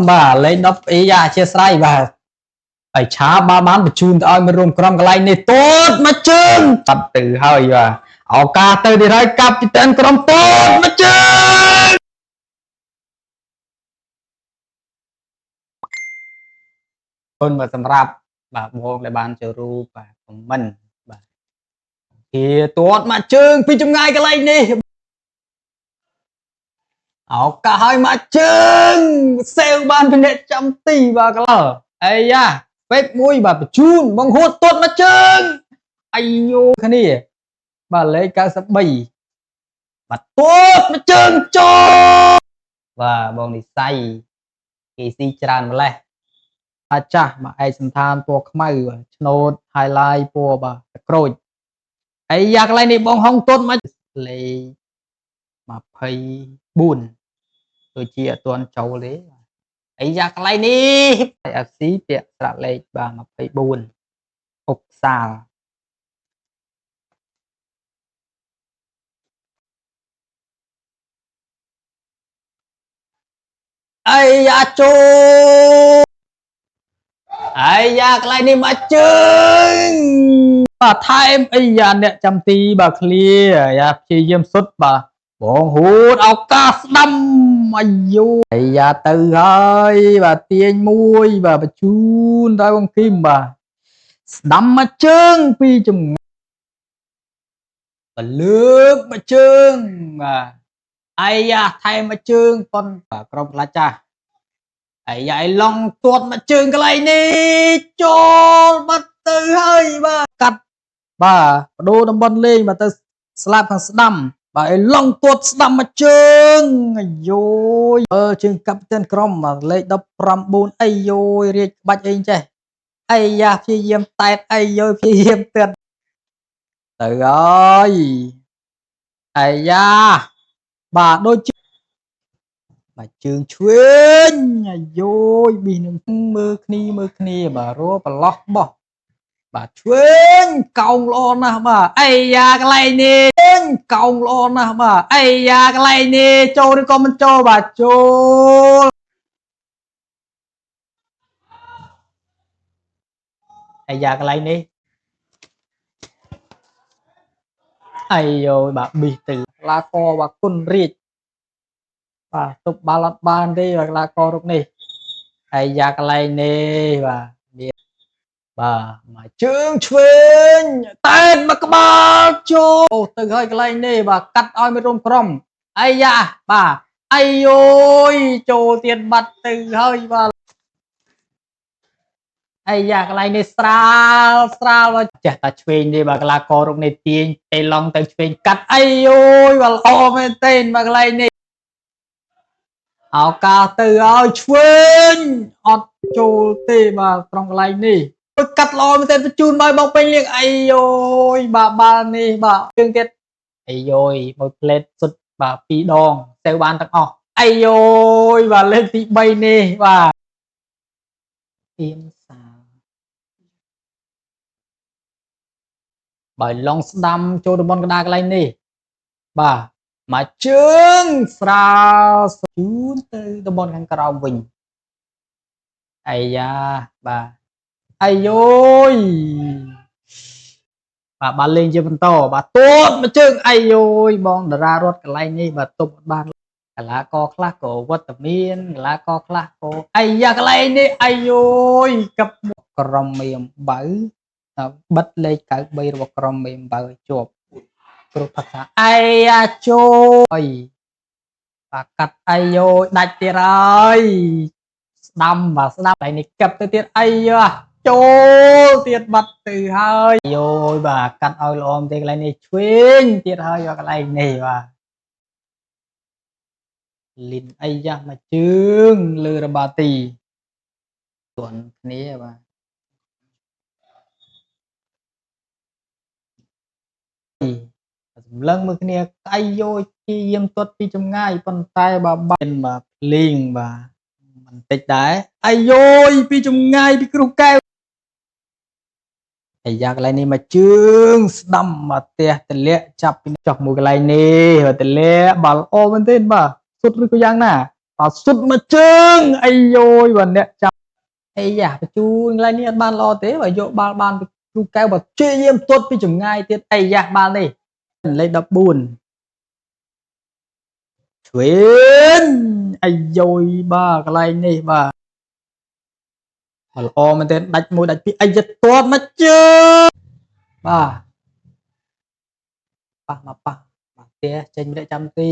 បាទលេខ10អីយ៉ាអធិស្ឋានបាទហើយឆាបាល់បានបញ្ជូនទៅឲ្យមិត្តរួមក្រុមកន្លែងនេះទតមកជើងបាត់ទៅហើយបាទឱកាសទៅទៀតហើយកាប់ពីតានក្រុមទតមកជើងគុណបាទសម្រាប់បាទបងដែលបានចូលរួមបាទខមមិនបាទធាទាត់មកជើងពីចម្ងាយកន្លែងនេះឱកាសឲ្យមកជើងសេវបានពីអ្នកចាំទីបាទកន្លអីយ៉ាពេកមួយបាទបញ្ជូនបង្ហួតទាត់មកជើងអាយូគ្នាបាទលេខ93បាទទាត់មកជើងចូលបាទបងនិស័យគេស៊ីច្រើនម្លេះអាចាស់មកឯកសន្តានពណ៌ខ្មៅបាទឆ្នោត highlight ពណ៌បាទទឹកក្រូចហើយយ៉ាកន្លែងនេះបងហុងទាត់មកលេខ24ដូចជាអត់ទាន់ចូលទេហើយយ៉ាកន្លែងនេះ FC ពាក់ស្រាក់លេខបាទ24អុកសាលអីយ៉ាចូលអីយ៉ាកន្លែងនេះមកជើងបាទថែមអីយ៉ាអ្នកចាំទីបាទឃ្លាយ៉ាព្យាយាមសុទ្ធបាទបងហួតឱកាសស្ដាំអាយូអីយ៉ាទៅហើយបាទទាញមួយបាទបញ្ជូនដល់បងគឹមបាទស្ដាំមកជើងពីចម្ងាយបាទលើកមកជើងបាទអីយ៉ាថែមមកជើងប៉ុនបាទក្រុមខ្លាចចាស់អីយ៉ាឯឡងទាត់មកជើងកន្លែងនេះចូលបាត់ទៅហើយបាទកាត់បាទបដូរតំបន់លេងបាទទៅស្លាប់ខាងស្ដាំបាទឯឡងទាត់ស្ដាំមកជើងអាយយអើជើងកាប់តានក្រុមបាទលេខ19អីយយរាជក្បាច់អីចេះអីយ៉ាព្យាយាមតែតអីយយព្យាយាមទាត់ទៅហើយអីយ៉ាបាទដូចជាបាទជើងឆ្វេងអាយយប៊ីនឹងមើលគ្នាមើលគ្នាបាទរប្រឡោះបោះបាទឆ្វេងកោងល្អណាស់បាទអីយ៉ាកន្លែងនេះកោងល្អណាស់បាទអីយ៉ាកន្លែងនេះចូលឬក៏មិនចូលបាទចូលអីយ៉ាកន្លែងនេះអីយយបាទប៊ីសទៅកីឡាករបាទគុណរាជបាទទប់បាល់អត់បានទេបាទកីឡាកររូបនេះអីយ៉ាកន្លែងនេះបាទមានបាទមកជើងឆ្វេងតែនមកក្បាលចូលអូទៅហើយកន្លែងនេះបាទកាត់ឲ្យមិត្តរួមក្រុមអីយ៉ាបាទអាយយចូលទៀតបាត់ទៅហើយបាទអីយ៉ាកន្លែងនេះស្រាលស្រាលបាទចេះតែឆ្វេងទេបាទកីឡាកររូបនេះទាញតេឡង់ទៅឆ្វេងកាត់អីយយបាទល្អមែនទែនបាទកន្លែងនេះឱកាសទៅឲ្យឆ្វេងអត់ចូលទេបាទត្រង់កន្លែងនេះកាត់ល្អមែនទែនបញ្ជូនមកបងពេញលៀងអីយយបាទបាល់នេះបាទជើងទៀតអីយយមួយផ្លេតសុទ្ធបាទពីរដងទៅបានទាំងអស់អីយយបាទលើកទី3នេះបាទអៀមសាបើឡងស្ដាំចូលតំបន់កណ្ដាលកន្លែងនេះបាទមកជើងស្រាលជូនទៅតំបន់ខាងក្រោមវិញអាយ៉ាបាទអាយយបាទបានលេងជាបន្តបាទទាត់មកជើងអាយយបងតារារត់កន្លែងនេះបាទទប់អត់បានកីឡាករខ្លះក៏វត្តមានកីឡាករខ្លះក៏អាយ៉ាកន្លែងនេះអាយយកັບក្រុមមេអំបៅបិទលេខ93របស់ក្រុមមេអំបៅឲ្យជាប់គ្រប់ភាសាអាយ៉ាជួយបាទកាត់អាយយដាច់ទៀតហើយស្ដាំបាទស្ដាំកន្លែងនេះកັບទៅទៀតអាយ៉ាចូលទៀតបាត់ទៅហើយយយបាទកាត់ឲ្យល្អមែនទេកន្លែងនេះឆ្វេងទៀតហើយកន្លែងនេះបាទលិនអីយ៉ាមកជើងលើរបាទីទន់គ្នាបាទសម្លឹងមើលគ្នាកៃយោជាយាមទាត់ពីចម្ងាយប៉ុន្តែបើបានបាទភ្លីងបាទបន្តិចដែរអាយយពីចម្ងាយពីគ្រូកែវអាយ៉ាកន្លែងនេះមកជើងស្ដាំមកផ្ទះទលាក់ចាប់ពីចុះមួយកន្លែងនេះបាទទលាក់បាល់អូមែនទេបាទសុទ្ធឬក៏យ៉ាងណា បាទសុទ្ធមកជើងអាយយបាទអ្នកចាំអាយ៉ាបញ្ជូនកន្លែងនេះអត់បានល្អទេបាទយកបាល់បានពីគ្រូកែវបាទព្យាយាមទាត់ពីចម្ងាយទៀតអាយ៉ាបាល់នេះលេខ14ឆ្វេងអាយយបាទកន្លែងនេះបាទល្អមែនទែនដាច់មួយដាច់ពីរអាយ៉ាទាត់មកជើងបាទប៉ះមកប៉ះបាទផ្ទះចេញម្នាក់ចាំទី